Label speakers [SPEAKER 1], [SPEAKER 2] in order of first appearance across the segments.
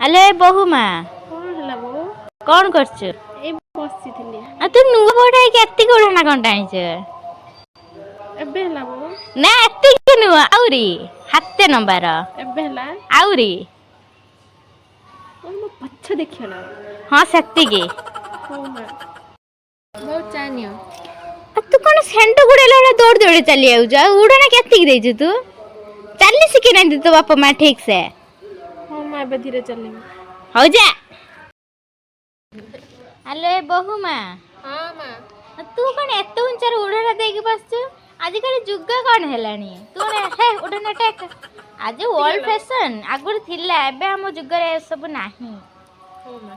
[SPEAKER 1] ଆଲୋ ଏ ବୋହୁ ମା।
[SPEAKER 2] କଣ ହେଲା ବୋଉ?
[SPEAKER 1] କଣ କରୁଛୁ?
[SPEAKER 2] ଏଇ ବସିଥିଲି।
[SPEAKER 1] ଆଉ ତୁ ନୂଆ ବୋହୁଟା ହେଇକି ଏତିକି ଓଢ଼ଣା କଣ ଟାଣିଛୁ?
[SPEAKER 2] ଏବେ ହେଲା ବୋଉ?
[SPEAKER 1] ନା, ଏତିକି ନୁହଁ, ଆହୁରି ହାତେ ନମ୍ବାର।
[SPEAKER 2] ଏବେ ହେଲା?
[SPEAKER 1] ଆହୁରି।
[SPEAKER 2] କଣ ମୋ ପଛ ଦେଖିବ ନା?
[SPEAKER 1] ହଁ, ସେତିକି।
[SPEAKER 2] ହଉ ମା, ବୋଉ, ଚା ନିଅ।
[SPEAKER 1] ଆଉ ତୁ କଣ ଷେଣ୍ଢ ଗୁଡେଇଲା ଭଳିଆ ଦୌଡ଼ି ଦୌଡ଼ି ଚାଲି ଯାଉଛୁ? ଆଉ ଉଡ଼ଣା କେତିକି ଦେଇଛୁ? ତୁ ଚାଲି ଶିଖି ନାହାନ୍ତି ତୋ ବାପା ମା ଠିକ ସେ।
[SPEAKER 2] ହଉ ମା, ଏବେ ଧୀରେ ଚାଲିବି।
[SPEAKER 1] ହଉ ଯା। ଆଲୋ ଏ ବୋହୁ ମା।
[SPEAKER 2] ହଁ ମା।
[SPEAKER 1] ଆଉ ତୁ କଣ ଏତେ ଉଞ୍ଚାରେ ଉଡ଼ଣା ଦେଇକି ବସିଛୁ? ଆଜିକାଲି ଯୁଗ କଣ ହେଲାଣି? ତୁ ହେ ଉଡ଼ଣା ଟେକ। ଆଜି ଓଲ୍ଡ ଫ୍ୟାସନ୍ ଆଗରୁ ଥିଲା, ଏବେ ଆମ ଯୁଗରେ ଏସବୁ ନାହିଁ।
[SPEAKER 2] ହଉ ମା।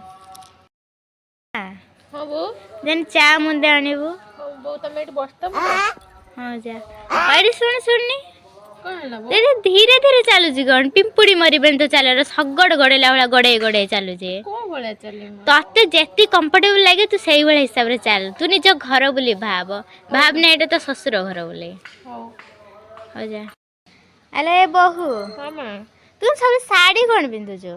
[SPEAKER 2] ହଁ ବୋଉ।
[SPEAKER 1] ଯେନ୍ ଚା ମୁନ୍ଦେ ଆଣିବୁ।
[SPEAKER 2] ହଉ ବୋଉ, ତମେ ଏଠି ବସିଥା।
[SPEAKER 1] ହଁ, ଯା। ଏଇଠି ଶୁଣି, ଶୁଣନି।
[SPEAKER 2] କଣ ହେଲା ବୋଉ?
[SPEAKER 1] ଦିଦି, ଧୀରେ ଧୀରେ ଚାଲୁଛି କଣ? ପିମ୍ପୁଡ଼ି ମରିବେନି ତ ଚାଲର ଶଗଡ଼ ଗଡ଼େଇଲା ଭଳିଆ ଗଡ଼େଇ ଗଡ଼େଇ ଚାଲୁଛି।
[SPEAKER 2] କୋଉ ଭଳିଆ ଚାଲିବି ମା?
[SPEAKER 1] ତତେ ଯେତିକି କମ୍ଫର୍ଟେବଲ ଲାଗେ, ତୁ ସେଇଭଳିଆ ହିସାବରେ ଚାଲ। ତୁ ନିଜ ଘର ବୋଲି ଭାବ, ଭାବନା ଏଇଟା ତୋ ଶ୍ୱଶୁର ଘର ବୋଲି।
[SPEAKER 2] ହଉ।
[SPEAKER 1] ହଉ ଯା। ଆଲେ ଏ ବୋହୁ।
[SPEAKER 2] ହଁ ମା।
[SPEAKER 1] ତୁ ସବୁ ଶାଢ଼ୀ କଣ ପିନ୍ଧୁଛୁ?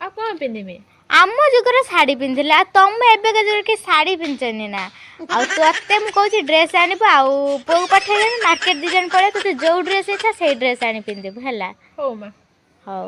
[SPEAKER 2] ଆଉ କଣ ପିନ୍ଧିବି?
[SPEAKER 1] ଆମ ଯୁଗରେ ଶାଢ଼ୀ ପିନ୍ଧିଲେ, ଆଉ ତମେ ଏବେକା ଯୁଗରେ କି ଶାଢ଼ୀ ପିନ୍ଧୁଛନ୍ତି ନା? ଆଉ ତୋତେ ମୁଁ କହୁଛି ଡ୍ରେସ୍ ଆଣିବୁ, ଆଉ ପୁଅକୁ ପଠେଇଦେବି ମାର୍କେଟ, 2 ଜଣ ପଳେଇ, ତୋତେ ଯୋଉ ଡ୍ରେସ୍ ଇଚ୍ଛା ସେଇ ଡ୍ରେସ୍ ଆଣି ପିନ୍ଧିବୁ, ହେଲା?
[SPEAKER 2] ହଉ ମା।
[SPEAKER 1] ହଉ।